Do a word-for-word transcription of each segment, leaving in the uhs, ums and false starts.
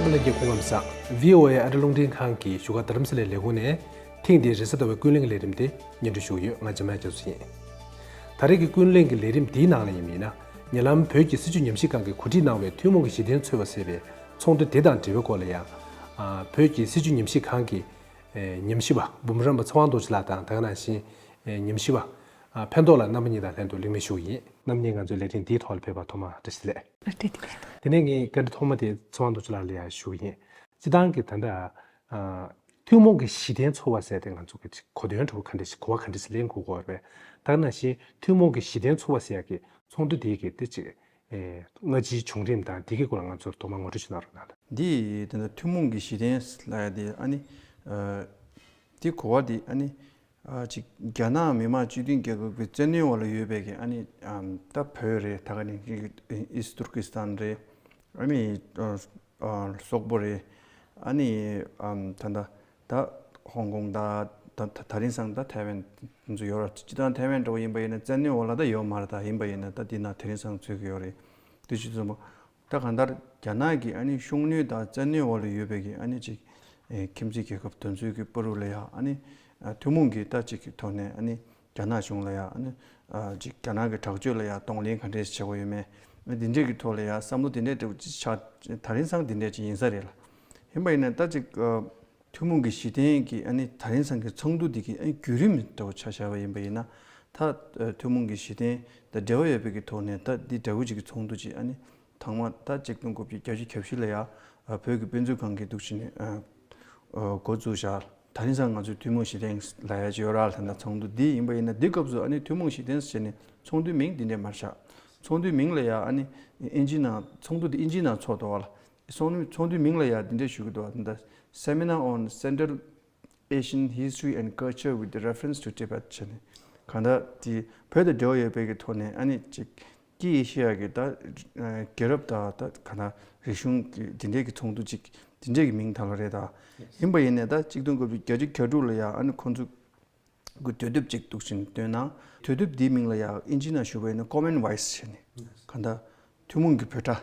ལྷན་རྒྱས་སྐུ་ཁམས་བཟང་། ཝི་ཨོ་ཨེ་ཨ་རི་རླུང་འཕྲིན་ཁང་གི་བཞུགས་སྒར་རྡ་རམ་ས་ལའི་ལས་ཁུངས་ནས་ཐེངས་འདིའི་རེས་གཟའ་ཟླ་བའི་ཀུན་གླེང་གི་ལས་རིམ་དེ་སྙན་སྒྲོན་ཞུ་གི་ཡོད། ང་འཇམ་དབྱངས་རྒྱ་མཚོ་ཡིན། ད་རེས་ཀྱི་ཀུན་གླེང་གི་ལས་རིམ་འདིའི་ནང་ལ་ཡིན་པ་ཡིན་ན། ཉེ་ལམ་བོད་ཀྱི་སྲིད་བྱུས་ཉམས་ཞིབ་ཁང་གིས་གོ་སྒྲིག་གནང་བའི་ཐུན་མོང་གི་གཞི་རྟེན་འཚོལ་བ་ཟེར་བའི་ཚོགས་འདུ་དེ་དང་འབྲེལ་བའི་སྐོར་ལ་ཡང་། ཨ། བོད་ཀྱི་སྲིད་བྱུས་ཉམས་ཞིབ་ཁང་གི་ཨེ། ཉམས་ཞིབ་པ་འབུམ་རམས་པ་ཚེ་དབང་རྡོ་རྗེ་ལགས་དང་། དེ་ག་ནང་བཞིན་ཨེ། ཉམས་ཞིབ་པ་ཨ། ཕན་ཐོགས་ལགས་རྣམ་པ་གཉིས་དང་ལྷན་དུ་གླེང་མོལ་ཞུ་གི་ཡིན། རྣམ་གཉིས་ང་ཚོའི་ལས་རིམ་འདིའི་ཐོག་ལ་ཕེབས་པར་ཐོག་མར་བཀྲ་ཤིས་བདེ་ལེགས། བཀྲ་ཤིས་བདེ་ལེགས། དེ་ནས་ངའི་བཀའ་འདྲི་ཐོག་མ་དེ་ཚེ་དབང་རྡོ་རྗེ་ལགས་ལ་ཡང་ཞུ་གི་ཡིན། སྤྱིར་བཏང་གི་ད་ལྟ་ཨ། ཐུན་མོང་གི་གཞི་རྟེན་འཚོལ་བ་ཟེར་དེ་ང་ཚོ་གི་གོ་དོན་འདྲ་བོ་ག་འདྲ་ཞིག་གོ་བ་ག་འདྲ་ཞིག་ལེན་དགོས་ཀྱི་ཡོད་རེད། ད་ག་ནང་བཞིན་ཐུན་མོང་གི་གཞི་རྟེན་འཚོལ་བ་ཟེར་ཡག་གི་ཚོགས་འདུ་དེ་གི་དེ་ཅིག་ཨེ། སྔ་ཕྱིའི་བྱུང་རིམ་དང་དེ་གི་སྐོར་ལ་ང་ཚོར་དོགས་པ་ངོ་སྤྲོད་ཞུ་གནང་རོགས་གནང་དང་། འདི་དེ་འདྲ་ཐུན་མོང་གི་གཞི་རྟེན་ལབ་ཡ་དེ་ཨ་ནི་ཨ། དེ་གོ་བ་དེ་ཨ་ནི་ཨ། ཅིག་རྒྱ་ནག་མི་དམངས་སྤྱི་མཐུན་རྒྱལ་ཁབ་ཀྱི་བཙན་གནོན་འོག་ལ་ཡོད་པའི་གི་ཨ་ནི་ཨ། ད་བོད་རེད། ད་ག་ནི་ཨིསི་ཏུར་ཀི་སི་ཐན་རེད། ཨ་ནི་ཨ། ཨ། སོག་པོ་རེད། ཨ་ནི་ཨ། ད་ད་ད་ཧོང་ཀོང་དང་ད་ད་ད་རིང་སང་ད་ཐའེ་ཝན་ཚོ་ཡོད་ར། སྤྱིར་བཏང་ཐའེ་ཝན་འདྲ་བོ་ཡིན་པ་ཡིན་ན་བཙན་གནོན་འོག་ལ་ད་ཡོད་མ་རེད། ད་ཡིན་པ་ཡིན་ན་ད་འདི་ན་དེ་རིང་སང་ཚུད་ཀྱི་ཡོད་རེད། དེ་ཆུ་ཚོད་མོ། ད་གང་ལྟར་རྒྱ་ནག་གི་ཨ་ནི་ཤུགས་སྣོན་དང་བཙན་གནོན་འོག་ལ་ཡོད་པའི་གི་ཨ་ནི་ཅིག་ཨེ། ཁྱིམ་མཚེས་རྒྱལ་ཁབ་དེ་ཚོའི་གི་བར་དུ་ལ་ཡ་ཨ་ནི་ཨ། ཐུན་མོང་གི་ད་ཅིག་གི་ཐོག་ནས་ཨ་ནི་རྒྱ་ནག་གཞུང་ལ་ཡ་ཨ་ནི་ཨ། ཅིག་རྒྱ་ནག་གི་དྲག་སྤྱོད་ལ་ཡ་གདོང་ལེན་ག་འདྲས་བྱེད་དགོས་ཡོད་མེད། ཨ། འདི་འདྲས་ཀྱི་ཐོག་ལ་ཡ་བསམ་བློ་འདི་འདྲས་འདྲ་བོ་ཅིག་ཆགས། ད་རིང་སང་འདི་འདྲས་ཅིག་ཡིན་ས་རེད་ལ། ཡིན་པ་ཡིན་ན་ད་ཅིག་ཨ། ཐུན་མོང་གི་གཞི་རྟེན་གྱི་ཨ་ནི་ད་རིང་སང་གི་ཚོགས་འདུ་འདི་གི་ཨ་ནི་བརྒྱུད་རིམ་འདྲ་བོ་ཆ་བཞག་པ་ཡིན་པ་ཡིན་ན། ད་ཨ། ཐུན་མོང་གི་གཞི་རྟེན་དང་འབྲེལ་བ་ཡོད་པའི་གི་ཐོག་ནས་ད་འདི་འདྲ་བོ་ཅིག་གི་ཚོགས་འདུ་ཅིག་ཨ་ནི་དང་མ་ད་ཆིག་སྟོང་དགུ་བརྒྱ་བརྒྱད་ཅུ་གྱ་བཞི་ལ་ཡ་ཨ། བོད་ཀྱི་དཔེ་མཛོད་ཁང་གིས་འདུག་བྱས་ནས་ཨ། ཨ། འགོ་བཙུགས་བཞག། ད་རིང་སང་ང་ཚོས་ཐུན་མོང་གཞི་རྟེན་ལབ་ཡ་ཅིག་ཡོད་ར་ལ། ད་ཚོགས་འདུ་འདི་ཡིན་པ་ཡིན་ན་འདི་སྐབས་སུ་ཨ་ནི་ཐུན་མོང་གཞི་རྟེན་ཟེར་ནས་ཚོགས་འདུའི་མིང་འདི་འདྲས་མར་བཞག། ཚོགས་འདུའི་མིང་ལ་ཡ་ཨ་ནི་ཨིན་ཇིའི་ནང་ཚོགས་འདུ་འདི་ཨིན་ཇིའི་ནང་ཚོགས་འདུག་བ་ལ། ཚོགས་འདུ་ཚོགས་འདུའི་མིང་ལ་ཡ་འདི་འདྲས་ཞུ་གི་འདུག་བ། ད་Seminar on Central Asian History and Culture with Reference to Tibet བྱས་ནས། གང་ལྟར་དེ་བོད་དང་འབྲེལ་བ་ཡོད་པའི་གི་ཐོག་ནས་ཨ་ནི་ཅིག་དཀྱིལ་ཨེ་ཤེ་ཡ་གི་ད་རྒྱལ་རབས་དང་ད་གང་ལྟར་རིག་གཞུང་གི་འདི་འདྲས་ཀྱི་ཚོགས་འདུ་ཅིག་འདི་འདྲས་ཀྱི་མིང་ཐོགས་ལ་རེད་ད། ཡིན་པ་ཡིན་ནའི་ད་ཆིག་སྟོང་དགུ་བརྒྱ་བརྒྱད་ཅུ་གྱ་དྲུག་ལ་ཡ་ཨ་ནི་ཁོང་ཚོ་གི་དུས་དེབ་ཅིག་འདུག་བྱས་ནས་བཏོན་གནང་། དུས་དེབ་འདིའི་མིང་ལ་ཡ་ཨིན་ཇིའི་ནང་ཞུ་བ་ཡིན་ན་Commonwealth བྱས་ནས་གང་ལྟར་ཐུན་མོང་གི་བོད་སྒྲ།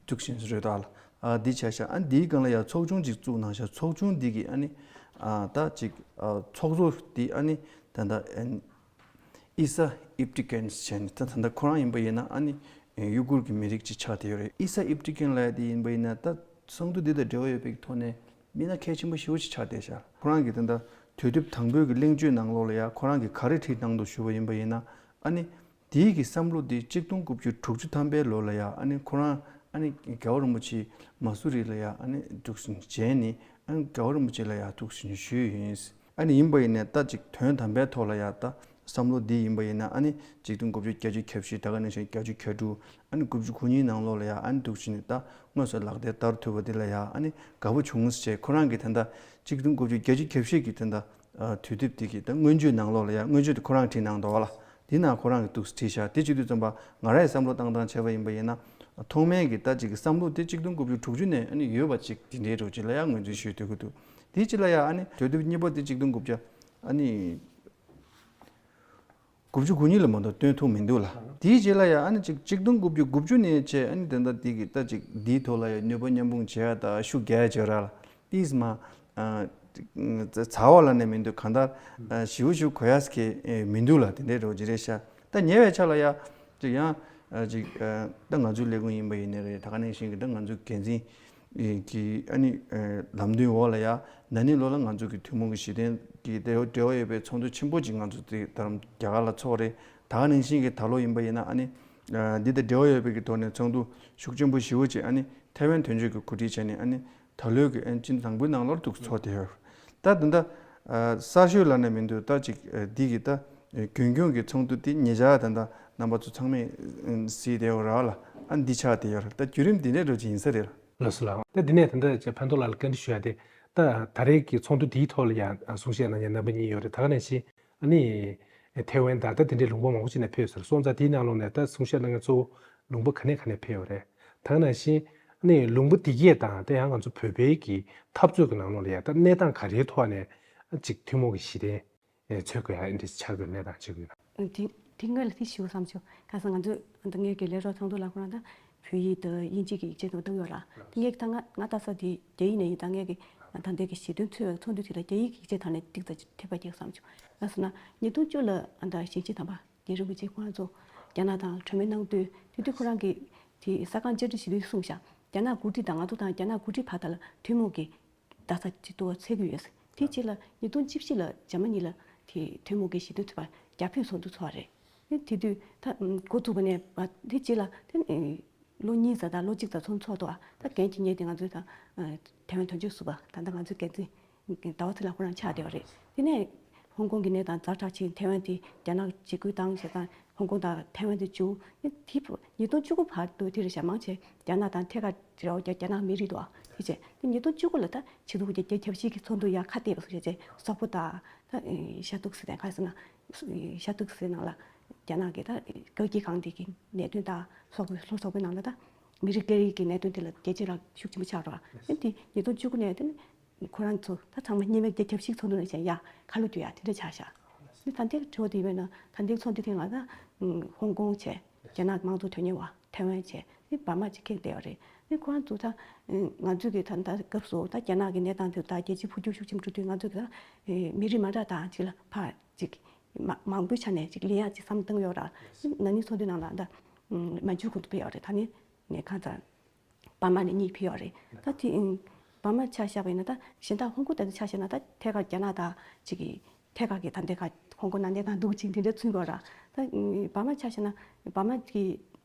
འདུག་བྱས་ནས་རེད་ད་ལ། ཨ། འདི་བྱས་ཤག། ཨ། འདིའི་སྒང་ལ་ཡང་ཚོགས་ཆུང་ཅིག་བཙུགས་གནང་ཤག། ཚོགས་ཆུང་འདི་གི་ཨ་ནི་ཨ། ད་ཅིག་ཨ། ཚོགས་གཙོ་འདི་ཨ་ནི་ད་ལྟ་ཨ། ཨི་ས་ཨིབ་ཏི་ཀན་བྱས་ནས་ད་ད་ལྟ་ཁོ་རང་ཡིན་པ་ཡིན་ན་ཨ་ནི་ཡུ་གུར་གྱི་མི་རིགས་ཅིག་ཆགས་བསྡད་ཡོད་རེད། ཨི་ས་ཨིབ་ཏི་ཀན་ལབ་ཡ་དེ་ཡིན་པ་ཡིན་ན་ད་ཚོགས་འདུ་འདི་དང་འབྲེལ་བ་ཡོད་པའི་ཐོག་ནས་མི་སྣ་གལ་ཆེན་པོ་ཞེ་པོ་ཅིག་ཆགས་བསྡད་ཤག། ཁོ་རང་གིས་ད་ལྟ་དུས་དེབ་དང་པོའི་གི་གླེང་བརྗོད་ནང་ལོགས་ལ་ཡ་ཁོ་རང་གིས་ག་རེ་བྲིས་གནང་འདུག་ཞུ་བ་ཡིན་པ་ཡིན་ན་ཨ་ནི། དེའི་གི་བསམ་བློ་དེ་ཆིག་སྟོང་དགུ་བརྒྱ་དྲུག་ཅུ་ཐམ་པའི་ལོ་ལ་ཡ་ཨ་ནི་ཁོ་རང་ཨ་ནི་རྒྱལ་བ་རིན་པོ་ཆེ་མ་སུ་རི་ལ་ཡ་ཨ་ནི་འདུག་སེ་མཇལ་ནས་ཨ་ནི་རྒྱལ་བ་རིན་པོ་ཆེ་ལ་ཡ་འདུག་སེ་ཞུས་ཡིན། ཨ་ནི་ཡིན་པ་ཡིན་ནའི་ད་ཅིག་དོན་དམ་པའི་ཐོག་ལ་ཡ་ད་བསམ་བློ་འདི་ཡིན་པ་ཡིན་ན་ཨ་ནི་ཆིག་སྟོང་དགུ་བརྒྱ་བརྒྱད་ཅུ་གྱ་བཞི། ད་ག་ནང་བཞིན་བརྒྱད་ཅུ་གྱ་དྲུག། ཨ་ནི་དགུ་བཅུ་གོ་གཉིས་ནང་ལོགས་ལ་ཡ་ཨ་ནི་འདུག་སེ་ནས་ད་དངོས་སུ་ལག་བསྟར་བསྟར་ཐུབ་པ་འདི་ལ་ཡ་ཨ་ནི་དགའ་པོ་བྱུང་ཟེར། ཁོ་རང་གིས་ད་ལྟ་ཆིག་སྟོང་དགུ་བརྒྱ་བརྒྱད་ཅུ་གྱ་བཞི་གི་ད་ལྟ་ཨ། དུས་དེབ་དེ་གི་ད་སྔོན་བརྗོད་ནང་ལོགས་ལ་ཡ་སྔོན་བརྗོད་དེ་ཁོ་རང་བྲིས་གནང་འདུག་བ་ལ། དེ་ནང་ཁོ་རང་གིས་འདུག་སེ་བྲིས་ཤག། དེ་བྱེད་དུས་ཙམ་པ་ང་རང་ཡི་བསམ་བློ་བཏང་སྟངས་བྱས་པ་ཡིན་པ་ཡིན་ན་ཐོག་མའི་གི་ད་ཅིག་གི་བསམ་བློ་དེ་ཆིག་སྟོང་དགུ་བརྒྱ་དྲུག་ཅུ་ནས་ཨ་ནི་ཡོད་པ་ཅིག་དེ་འདྲའི་རོ་ཅིག་ལ་ཡ་ངོས་འཛིན་ཞུས་སྡོད་ཀྱི་འདུག། དེ་ཅིག་ལ་ཡ་ཨ་ནི་དུས་དེབ་གཉིས་པ་དེ་ཆིག་སྟོང་དགུ་བརྒྱ་ཨ་ནི་དགུ་བཅུ་གོ་གཉིས་ལ་མ་གཏོགས་བཏོན་ཐུབ་མི་འདུག་ལ། དེའི་རྗེས་ལ་ཡ་ཨ་ནི་ཅིག་ཆིག་སྟོང་དགུ་བརྒྱ་དགུ་བཅུ་ནས་བྱས་ཨ་ནི་དེ་འདྲ་དེ་གི་ད་ཅིག་དེའི་ཐོག་ལ་ཡ་ནུས་པ་མཉམ་སྤུངས་བྱས་ད་ཤུགས་རྒྱག་བྱས་ར་ལ། ཏིས་མ། ཨ། ཚ་བ་ལ་ནས་མི་འདུག། གང་ལྟར་ཨ། ཞིའུ་ཞིའུ་གོ་ཡ་སྐད་མི་འདུག་ལ། དེ་འདྲའི་རོ་ཅི་རེད་ཤག། ད་ཉེ་བའི་ཆ་ལ་ཡ་ཅིག་ཡང་ཨ། ཅིག་ཨ། ད་ང་ཚོའི་ལས་ཁུངས་ཡིན་པ་ཡིན་ནའི་རེད། ད་ག་ནང་བཞིན་གྱི་ད་ང་ཚོའི་འགན་འཛིན་གྱི་ཨ་ནི་ཨ། ལམ་སྟོན་འོག་ལ་ཡ་ན་ནིང་ལོ་ལ་ང་ཚོ་གི་ཐུན་མོང་གི་གཞི་རྟེན་གྱི་འབྲེལ་བ་ཡོད་པའི་ཚོགས་འདུ་ཆེན་པོ་ཅིག་ང་ཚོ་དེ་ད་རུང་རྒྱ་གར་ལ་ཚོགས་རེད། ད་ག་ནང་བཞིན་གྱི་ད་ལོ་ཡིན་པ་ཡིན་ན་ཨ་ནི་ཨ། འདི་དང་འབྲེལ་བ་ཡོད་པའི་གི་ཐོག་ནས་ཚོགས་འདུ་ཤུགས་ཆེན་པོ་ཞེ་པོ་ཅིག་ཨ་ནི་ཐའེ་ཝན་དོན་གཅོད་ཀྱིས་གོ་སྒྲིག་བྱས་ནས་ཨ་ནི། ད་ལོའི་གི་ཨན་ཅིན་དང་པོའི་ནང་ལོར་འདུག་ཚོགས་ཏེ་ཡོད། ད་དེ་འདྲ་གསར་ཤོས་ལབ་ན་མི་འདུག། ད་ཅིག་འདི་གི་ད་རྒྱུན་སྐྱོང་གི་ཚོགས་འདུ་དེ་ཉེ་ཆར་ད་ལྟ་རྣམ་པ་ཚོ་ཚང་མས་གཟིགས་བསྡད་ཡོད་ར་ལ། ཨ་འདི་ཆགས་བསྡད་ཡོད་ར། ད་བརྒྱུད་རིམ་འདི་འདྲ་འགྲོ་གི་ཡིན་ས་རེད། ལགས་སོ་ལགས། ད་འདི་ནས་ད་ལྟ་ཕན་ཐོགས་ལགས་ལ་བཀའ་འདྲི་ཞུ་ཡ་དེ། ད་ད་རེས་ཀྱི་ཚོགས་འདུ་འདིའི་ཐོག་ལ་ཡང་གསུང་བཤད་གནང་མཁན་རྣམ་པ་གཉིས་ཡོད་རེད། ད་ག་ནང་བཞིན། ཨ་ནི། ཐའེ་ཝན་དང་ད་དེ་འདྲའི་ལུང་པ་མང་པོ་ཅིག་ནས་ཕེབས་ཡོད་ཟེར། སོང་ཙང་དེའི་ནང་ལོགས་ནས་ད་གསུང་བཤད་གནང་མཁན་གཙོ་བོ་ལུང་པ་ག་ནས་ག་ནས་ཕེབས་ཡོད་རེད། ད་ག་ནང་བཞིན་ཨ་ནི་ལུང་པ་དེ་གས་དང་ད་ཡང་ང་ཚོ་བོད་པའི་གི་འཐབ་རྩོད་ཀྱི་ནང་ལོགས་ལ་ཡང་ད་གནས་སྟངས་ག་རེའི་ཐོག་ནས་ཅིག་ཐུན་མོང་གི་གཞི་རྟེན་འཚོལ་དགོས་ཡ་ཨེ་འདྲ་ཆགས་དགོས་གནས་སྟངས་ཅིག་ཡོད་ན། དེ་དེ་སྔོན་ལ་དེ་ཞུ་བསམ་བྱུང་། ག་ས་ང་ཚོ་ད་ངའི་གི་ལས་རོགས་ཚོགས་འདུ་ལ་ཁོ་རང་ད་ བོད་ཡིག་དང་དབྱིན་ཇི་གི་ཡིག་ཆ་དང་བཏང་ཡོད་ར། དེ་ངས་ད་ང་ང་ལྟ་ས་དེ་རྒྱ་ཡིག་ནས་ཡིན། ད་ངས་གི་ད་ལྟའི་གི་ཞལ་འདོན་འཚོལ་བའི་ཚོགས་འདུ་དེ་ལ་རྒྱ་ཡིག་གི་ཡིག་ཆ་དང་ནས་ཏིག་ཙམ་ཐེབས་པ་རྒྱག་བསམ་བྱུང་། ལགས་སོ་ན་ཉིས་སྟོང་བཅུ་ལ་ཨ་ད་ཞིང་ཆེན་དམ་པ་རྒན་རིན་པོ་ཆེ་ཁོ་རང་ཚོ་རྒྱ་ནག་དང་གྲོས་མོལ་གནང་དུས། དེ་དུས་ཁོ་རང་གིས་དེ་ས་ཁང་བཅར་འདྲི་ཞུ་དུས་གསུངས་ཤག་རྒྱ་ནག་འགོ་ཁྲིད་དང་ང་ཚོ་དང་རྒྱ་ནག་འགོ་ཁྲིད་བར་དག་ལ་ཐུན་མོང་གི་རྡ་ས་ཅིག་ཏུ་འཚོལ་གྱི་ཡོད། དེ་རྗེས་ལ་ཉིས་སྟོང་བཅུ་བཞི་ལ་འཇར་མ་ནི་ལ་དེ་ཐུན་མོང་གི་ཞི་བདེ་ཚོགས་པ་རྒྱ་བོད་ཚོགས་འདུ་ཚོགས་པ་རེད། དེ་དེ་དུས་ད་འགོ་བཙུགས་པ་ནས་བ་དེ་རྗེས་ལ་དེ་ལོ་གཉིས་ཙམ་དང་ལོ་གཅིག་ཙམ་ཚོགས་འདུ་ཚོགས་པ། ད་འགན་ཁྱེར་མཁན་དེ་ང་ཚོའི་ད་ཐའེ་ཝན་དོན་གཅོད་ཟུར་པ་ད་ལྟ་ང་ཚོའི་འགན་འཛིན་ཟླ་བ་ཚེ་ལགས་ཁོ་རང་ཆགས་བསྡད་པ་རེད། དེ་ནས་ཧོང་ཀོང་གི་གནས་སྟངས་ཛ་དྲག་ཕྱིན། ཐའེ་ཝན་དེ་རྒྱ་ནག་འཇིགས་སྐུལ་བཏང་བྱས་ཙང་ཧོང་ཀོང་དང་ཐའེ་ཝན་དེ་བཅུག་དེ་ཉིས་སྟོང་བཅུ་དགུ་བར་དུ་དེ་རེད་ཤག་མང་ཆེ་རྒྱ་ནག་དང་ཐད་ཀར་འབྲེལ་བ་རྒྱ་རྒྱ་ནག་མི་རིགས་འདུག་དེ་བྱས་དེ་ཉིས་སྟོང་བཅུ་དགུ་ལ་ད་ཆེས་མཐོ་བོད་རྒྱ་རྒྱ་ཆབ་སྲིད་ཀྱི་ཚོགས་འདུ་ཡར་ཁ་གཏད་པ་སོགས་བྱས་རྗེས་སོག་པོ་དང་ད་ཤར་ཏུར་ཀི་སི་ཐན་ག་རེ་ཟེར་ན་ཤར་ཏུར་ཀི་སི་ཐན་ནང་ལ་རྒྱ་ནག་གི་ད་བཀག་སྐྱིལ་ཁང་དེ་གི་གནད་དོན་དང་སོག་པོའི་ལྷོ་སོག་པོའི་ནང་ལ་ད་མི་རིགས་སྐད་ཡིག་གི་གནད་དོན་དེ་ལ་རྒྱལ་སྤྱི་ལ་ཤུགས་ཆེན་པོ་ཆགས་རོགས། དེ་ཉིས་སྟོང་བཅུ་དགུ་ནས་དེ་ནི་ཁོ་རང་ཚོ་ད་ཚང་མ་གཉིས་སྨན་རྒྱལ་ཁབ་ཞིག་ཚོགས་འདུ་ནས་བྱས་ཡ་ཁ་ལོ་བསྒྱུར་ཡ་དེ་འདྲ་ཆགས་ཤག་ནི་ད་ལྟའི་དྲི་བ་དེ་ཡིན་ན་ད་ལྟའི་ཚོགས་འདུ་ཐེངས་ལ་ད་ཧོང་ཀོང་བྱས། རྒྱ་ནག་གི་དམངས་གཙོ་དོན་གཉེར་བ། ཐའེ་ཝན་བྱས། ནི་འབར་མ་ཅིག་ཁེངས་བསྡད་ཡོད་རེད། ནི་ཁོ་རང་ཚོ་ད་ང་ཚོས་གི་ད་ད་སྐབས་སུ་ད་རྒྱ་ནག་གི་གནས་སྟངས་དེ་ད་རྒྱལ་སྤྱིའི་འཕོ་འགྱུར་ཤུགས་ཆེན་པོ་འགྲོ་དུས་ང་ཚོས་གི་ད་མི་རིགས་མ་འདྲ་དང་ཅིག་ལ་ཕར་ཅིག་མ་མང་པོའི་ཆ་ནས་ཅིག་ལེན་ཡ་ཅིག་བསམ་བཏང་ཡོད་ར། ནི་ན་ནིང་ཚོགས་འདུའི་ནང་ལ་ད་མན་ཇུ་ཁོང་ཚོ་ཕེབས་ཡོད་རེད། ད་ནི་ནས་གང་ཚ། འབར་མ་ནས་གཉིས་ཕེབས་ཡོད་རེད། ད་དེ་ཨང་། འབར་མ་ཆ་བཞག་པ་ཡིན་ན་ད་གཞན་དག་ཧོང་ཀོང་དེ་ཚོ་ཆ་བཞག་ན་ད་ཐད་ཀར་རྒྱ་ནག་དང་གཅིག་གིས་ཐད་ཀར་གྱི་ད་འདི་ག་ཧོང་ཀོང་ནང་གནས་སྟངས་སྡུག་ཅིག་དེ་འདྲ་མཚོན་དགོས་ར། ད་འབར་མ་ཆ་བཞག་ན་འབར་མ་གི་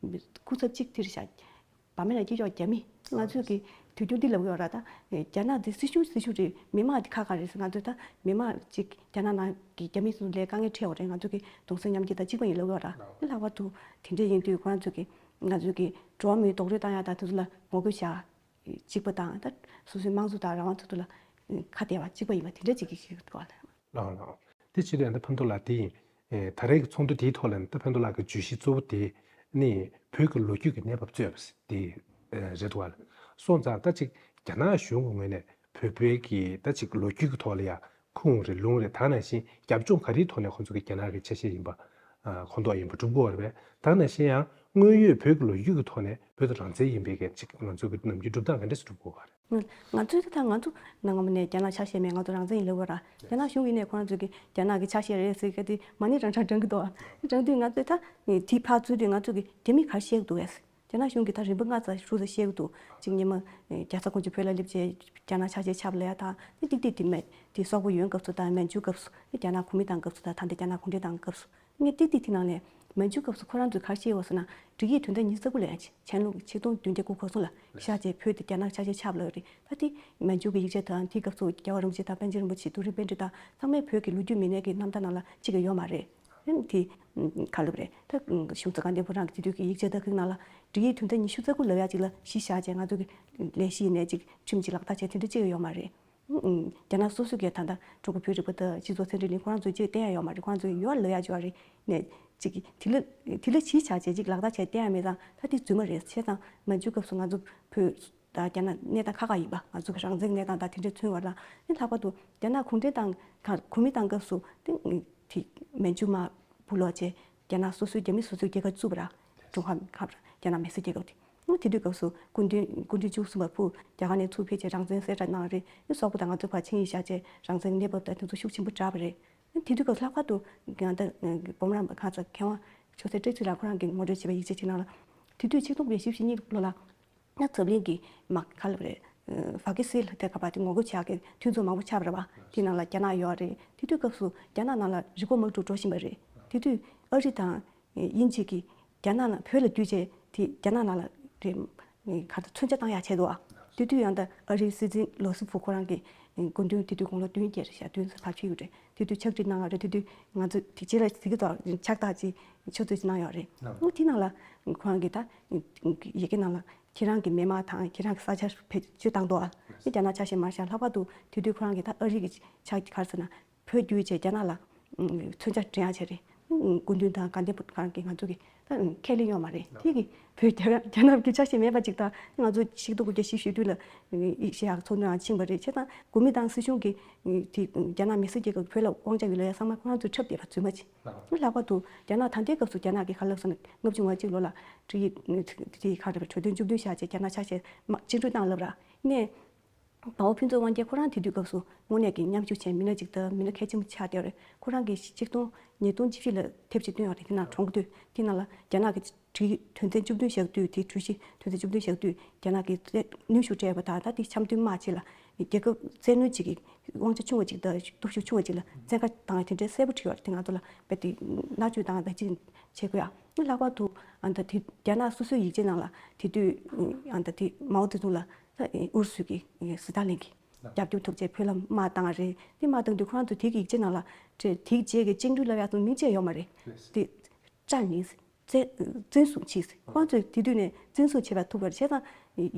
སྐུ་ཚབ་གཅིག་དེར་བཞག་འབར་མ་ནས་སྐྱེས་ཆོག་རྒྱ་མི་ང་ཚོས་ཀྱི་དུས་རྒྱུན་འདི་ལབ་ཡོད་ར། ད་རྒྱ་ནག་འདི་སྲིད་གཞུང་སྲིད་གཞུང་རེད། མི་མང་འདི་ཁག་ཁག་རེད་ཟེར། ང་ཚོས་ད་མི་མང་གཅིག་རྒྱ་ནག་ནང་གི་རྒྱ་མི་ཚོ་ལས་དཀའ་ངལ་འཕྲད་ཡོད་རེད། ང་ཚོ་གི་གདུང་སེམས་མཉམ་སྐྱེད་དང་གཅིག་པ་ཡིན་ལབ་ཡོད་ར། ལྷག་པར་དུ་དེ་འདྲ་ཡིན་དུས་ཁོ་རང་ཚོས་ཀྱི་ང་ཚོས་ཀྱི་འགྲོ་བ་མིའི་རྡོག་རོལ་བཏང་ཡག་དང་དེ་ཚོ་ལ་ངོ་རྒོལ་བྱ་གཅིག་པ་དང་། ད་སོ་སོའི་དམངས་གཙོ་དང་རང་དབང་ཚོགས་འདུ་ལ་ཁ་གཏད་པ་གཅིག་པ་ཡིན་པ་དེ་འདྲ་གཅིག་གིས་ཤེས་དགོས་ལ། ལགས་ལགས། དེ་ཕྱིར་ཡང་ད་ཕན་ཐོགས་ལགས་དེ་ཡིན། ད་རེས་ཀྱི་ཚོགས་འདུ་དེའི་ཐོག་ལ་ད་ཕན་ཐོགས་ལགས་ཀྱི་བརྗོད་གཞི་གཙོ་བོ་དེ་ནི་བོད་ཀྱི་ལོ་རྒྱུས་ཀྱི་གནས་བབ་རྩོད་པ་དེ་རེད་འདུག་བ། སོང་ཙང་ད་ཅིག་རྒྱ་ནག་གཞུང་གི་ངོས་ནས་བོད་པའི་གི་ད་ཅིག་ལོ་རྒྱུས་ཀྱི་ཐོག་ལ་ཡང་ཁུངས་རེད་ལུང་རེད། ད་ནང་བཞིན་རྒྱབ་ལྗོངས་ག་རེའི་ཐོག་ནས་ཁོང་ཚོ་གི་རྒྱ་ནག་གི་ཆ་ཤས་ཡིན་པ་ཁོངས་གཏོགས་ཡིན་པ་སྒྲུབ་དགོས་པ་རེད་པས། ད་ནང་བཞིན་ཡང་དངོས་ཡོད་བོད་ཀྱི་ལོ་རྒྱུས་ཀྱི་ཐོག་ནས་བོད་དུ་རང་བཙན་ཡིན་པའི་གི་ཅིག་ང་ཚོ་གི་ནམ་རྒྱུན་སྒྲུབ་སྟངས་ག་འདྲས་སེ་སྒྲུབ་དགོས་པ་རེད། ང་ང་ཚོས་ད་ང་ཚོ་ནང་ངོ་མ་ནས་རྒྱ་ནག་ཆ་ཤས་མེད། ང་ཚོ་རང་བཙན་ཡིན་ལབ་དགོས་ར། རྒྱ་ནག་གཞུང་ཡིན་ནས་ཁོ་རང་ཚོས་ཀྱི་རྒྱ་ནག་གི་ཆ་ཤས་རེད་ཟེར་གི་དེ་མ་ཎི་རང་རང་བགྲང་གི་འདུག་བགྲང་དུས་ང་ཚོས་ད་དེ་ཕར་ཚུར་དུས་ང་ཚོ་གི་རྒྱ་མི་ག་རེ་བཤད་གི་འདུག་བས། རྒྱ་ནག་གཞུང་གིས་ད་རིམ་པ་ལྔ་ཙམ་དྲུག་ཙམ་བཤད་གི་འདུག་གཅིག་ཉི་མ་རྒྱལ་ཚ་དཀོན་མཆོག་བོད་ལ་སླེབས་རྗེས་རྒྱ་ནག་ཆ་ཤས་ཆགས་པ་ལ་ཡ་ད་ནི་ཏིག་ཏིག་དེ་མེད། དེ་སོག་པོ་ཡོན་སྐབས་སུ་དང་མན་ཇུ་སྐབས་སུ་ནི་རྒྱ་ནག་གོང་མ་དང་སྐབས་སུ་དང་ད་ལྟ་རྒྱ་ནག་གུང་ཁྲན་ཏང་སྐབས་སུ། ངས་ཏིག་ཏིག་དེ་ནང་ནས་མན་ཇུ་སྐབས་སུ་ཁོ་རང་ཚོས་ག་རེ་བཤད་ཡོད་ཟེར་ན། སྒྲིག་ཡིག་དོན་ཚན་ཉི་ཤུ་རྩ་དགུ་ལ་ཡང་ཆན་ལུགས་ཆིག་སྟོང་བདུན་བརྒྱ་དགུ་བཅུ་གོ་གསུམ་ལ་བཞག་བྱས་བོད་དེ་རྒྱ་ནག་ཆ་ཤས་ཆགས་པ་ལབ་ཡོད་རེད། ད་དེ་མན་ཇུ་གི་ཡིག་ཆ་དང་དེའི་སྐབས་སུ་རྒྱལ་བ་རིན་པོ་ཆེ་དང་པཎ་ཆེན་རིན་པོ་ཆེ་རྡོ་རིང་པཎ་ཌི་ཏ་ཚང་མས་བོད་ཀྱི་ལོ་རྒྱུས་མི་སྣའི་གི་རྣམ་ཐར་ནང་ལ་གཅིག་ཀྱང་ཡོད་མ་རེད། ཨ་ནི་དེ་ག་ལབ་རེད། ད་གཞུང་ཚབ་དགའ་ལྡན་ཕོ་བྲང་གི་དེ་དུས་ཀྱི་ཡིག་ཆ་དག་གི་ནང་ལ་སྒྲིག་ཡིག་དོན་ཚན་ཉི་ཤུ་རྩ་དགུ་ལབ་ཡག་ཅིག་ལ་གཞི་བཞག་བྱས་ང་ཚོ་གི་ལས་གཞི་ཡིན་ནའི་ཅིག་ཁྲིམས་ཅིག་ལག་བསྟར་བྱས་དེ་འདྲ་གཅིག་ཀྱང་ཡོད་མ་རེད། རྒྱ་ནག་སོ་སོ་གིས་ད་ལྟ་ཀྲུང་གོ་བོད་རིག་པ་དང་སྤྱི་ཚོགས་ཚན་རིག་གླིང་ཁོ་རང་ཚོས་ཅིག་བསྟན་ཡ་ཡོད་མ་རེད། ཁོ་རང་ཚོས་ཡོད་ལབ་ཡ་ཅིག་ཡོད་རེད་ནས་ཅིག་དེ་ལ་དེ་ལ་གཞི་བཞག་བྱས་ཅིག་ལག་བསྟར་བྱས་བསྟན་ཡ་མེད་ཙང་ད་དེ་རྫུན་མ་རེད། བྱས་ཙང་མན་ཇུ་སྐབས་སུ་ང་ཚོ་བོད་དང་རྒྱ་ནག་གནས་སྟངས་ཁག་ཁག་ཡིན་པ། ང་ཚོ་གི་རང་བཙན་གནས་སྟངས་དང་དེ་འདྲ་མཚོན་པ་དང་ནི་ལྷག་པར་དུ་རྒྱ་ནག་གུང་ཁྲན་ཏང་ག་གོང་མའི་ཏང་སྐབས་སུ་དེ་དེ་མན་ཇུ་མ་བུ་ལོག་བྱས། རྒྱ་ནག་སོ་སོའི་རྒྱ་མི་སོ་སོའི་རྒྱལ་ཁབ་བཙུགས་པ་ར། ཀྲུང་ཧྭ་མི་རྒྱ་ནག་མི་སེར་རྒྱལ་ཁབ་དེ། ཨ་དེ་དུས་སྐབས་སུ་སྐུ་མདུན་སྐུ་ཕྲེང་བཅུ་གསུམ་པ་སྤུ་རྒྱ་གར་ནས་ཚུར་ཕེབས་བྱས་རང་བཙན་གསལ་བསྒྲགས་གནང་རེད། ཨ་སོག་པོ་དང་ང་ཚོའི་བར་ཆིངས་ཡིག་བཞག་བྱས་རང་བཙན་གནས་བབ་དང་དེ་ཚོ་ཤུགས་ཆེན་པོ་བསྒྲགས་པ་རེད། ཨ་དེ་དུས་སྐབས་སུ་ལྷག་པར་དུ་ང་ད་སྤོམ་ར་ཁ་ཚ་མཁས་དབང་ཆོས་སྲིད་བཀྲ་ཤིས་ལགས་ཁོ་རང་གིས་ངོ་སྤྲོད་བྱས་པའི་ཡིག་ཆ་ཅིག་ནང་ལ། དེ་དུས་ཆིག་སྟོང་དགུ་བརྒྱ་བཞི་བཅུ་ཞེ་གཉིས་ལོ་ལ། ཡང་འཛམ་གླིང་གི་མ་ག་ལབ་རེད། ཕ་གི་སི་ལ་དེ་ག་པ་དེ་ངོ་རྒོལ་བྱ་གི་མཐུན་ཚོགས་མང་པོ་ཆགས་པ་རེད་བ། དེ་ནང་ལ་རྒྱ་ནག་ཡོད་རེད། དེ་དུས་སྐབས་སུ་རྒྱ་ནག་ནང་ལ་རི་མགོ་དམག་འཁྲུག་འགྲོ་བཞིན་པ་རེད། དེ་དུས་ཨ་རི་དང་དབྱིན་ཇི་གིས་རྒྱ་ནག་ནང་བོད་ལ་བསྡུས་བྱས་དེ་རྒྱ་ནག་ནང་ལ་རེད། ག་ད་མཚོན་ཆ་བཏང་ཡག་བྱས་འདུག་ཨ། དེ་དུས་ཡང་ད་ཨ་རིའི་སྲིད་འཛིན་ལོ་སི་ཕུ་ཁོ་རང་གིས་སྐུ་མདུན་དེ་དུས་དགུང་ལོ་བདུན་བརྒྱད་རེད་ཤག་བདུན་ཙམ་ཕར་ཕྱིན་ཡོད་རེད། དེ་དུས་ཕྱག་བྲིས་གནང་བ་རེད། དེ་དུས་ང་ཚོ་དེ་རྗེས་ལ་ཟིག་གི་ཐོག་ཕྱག་རྟགས་ཅིག་ཆུ་ཚོད་ཅིག་གནང་ཡོད་རེད། ཨོ་དེ་ནང་ལ་ཁོ་རང་གིས་ད་ཡི་གེ་ནང་ལ་ཁྱེད་རང་གི་མི་མང་དང་ཁྱེད་རང་གི་ས་ཆར་བེད་སྤྱོད་བཏང་འདུག་ཨ། དེ་རྒྱ་ནག་ཆ་ཤས་མ་རེད་ཤག་ལྷག་པར་དུ་དེ་དུས་ཁོ་རང་གིས་ད་ཨ་རི་གི་ཕྱག་ག་རེ་ཟེར་ན་བོད་བརྒྱུད་བྱས་རྒྱ་ནག་ལ་མཚོན་ཆ་འདྲེན་ཡག་བྱས་རེད། སྐུ་མདུན་དང་དགའ་ལྡན་ཕོ་བྲང་གི་ང་ཚོ་གི་ ད་ཁས་ལེན་ཡོད་མ་རེད། དེ་གི་བོད་རྒྱ་རྒྱ་ནག་གི་ཆ་ཤས་མེད་པ་ཅིག་དང་། ང་ཚོ་ཆིག་སྟོང་དགུ་བརྒྱ་བཞི་བཅུ་ཞེ་བདུན་ལ་ཨེ་ཤེ་ཡག་ཚོགས་འདུ་ནང་ཕྱིན་པ་རེད། བྱས་ཙང་གོ་མིན་ཏང་སྲིད་གཞུང་གིས་དེ་རྒྱ་ནག་མི་སེར་གྱི་བོད་ལ་དབང་ཆ་ཡོད་ལ་ཡ་ཚང་མ་ཁོ་རང་ཚོས་འཁྲབ་བསྡད་པ་རྫུན་མ་ཅིག་ལྷག་པར་དུ་རྒྱ་ནག་ད་ལྟའི་སྐབས་སུ་རྒྱ་ནག་གིས་ག་རེ་ལབ་སོང་ན། ལྔ་བཅུ་ང་གཅིག་ལོ་ལ་ཁྲི་ཡི་དེ་ག་རེ་བ་གྲོས་དོན་བཅུ་བདུན་བཞག་བྱས་རྒྱ་ནག་ཆ་ཤས་མ་བཅིངས་འགྲོལ་བཏང་ལབ་ར། ནས་དཔའ་བོ་ཕུན་ཚོགས་དབང་རྒྱལ་ཁོ་རང་དེ་དུས་སྐབས་སུ་དངོས་གནས་ཀྱི་མཉམ་ཞུགས་བྱས་མི་སྣ་ཅིག་དང་མི་སྣ་གལ་ཆེན་པོ་ཆགས་བསྡད་རེད། ཁོ་རང་གིས་ཆིག་སྟོང་ཉིས་སྟོང་བཅུ་བཞི་ལ་དེབ་ཅིག་བཏོན་ཡོད་རེད། དེ་ནང་གྲོངས་དུས་དེ་ནང་ལ་རྒྱ་ནག་གི་གྲོས་དོན་ཚན་བཅུ་བདུན་བཞག་དུས། དེ་གྲོས་གཞི་དོན་ཚན་བཅུ་བདུན་བཞག་དུས་རྒྱ་ནག་གིས་བཙན་གནོན་ཤུགས་སྤྲད་པ་དང་། ད་དེ་འཆམ་མཐུན་དམག་ཅིག་ལ་རྒྱལ་ཁབ་བཙན་གནོན་ཅིག་གི་དབང་ཆ་ཆུང་བ་ཅིག་དང་སྟོབས་ཤུགས་ཆུང་བ་ཅིག་ལ་བཙན་བཀའ་བཏང་ཡ་དེ་འདྲའི་གསལ་པོ་བྲིས་ཡོད་རེད། དེ་ང་ཚོ་ལ་རྦད་དེ་མནར་གཅོད་བཏང་ཡ་ད་ཅི་བྱེད་དགོས་ཡ། ལྷག་པར་དུ་ཨ་ད་དེ་རྒྱ་ནག་སོ་སོའི་ཡིག་ཆ་ནང་ལ་དེ་དུས་ཨ་ད་དེ་མའོ་ཙེ་ཏུང་ལ་ཨུ་རུ་སུ་གི་སི་ཏཱ་ལིན་གྱི་རྒྱབ་སྐྱོར་ཐོབ་བྱས་བོད་ལ་དམག་བཏང་བ་རེད། དེ་དམག་བཏང་དུས་ཁོ་རང་ཚོ་དེ་གི་ཡིག་ཆ་ནང་ལ་དེ་དེ་རྗེས་ཀྱི་བཅིངས་འགྲོལ་ལབ་ཡག་ཚོ་མིང་ཆད་ཡོད་མ་རེད། དེ་ཀྲན་ཡིན། བཙན་བཙན་བཟུང་བྱས། ཁོ་རང་ཚོས་དེ་དུས་ནས་བཙན་བཟུང་བྱས་པ་ཐུག་པ་རེད། བྱས་ཙང་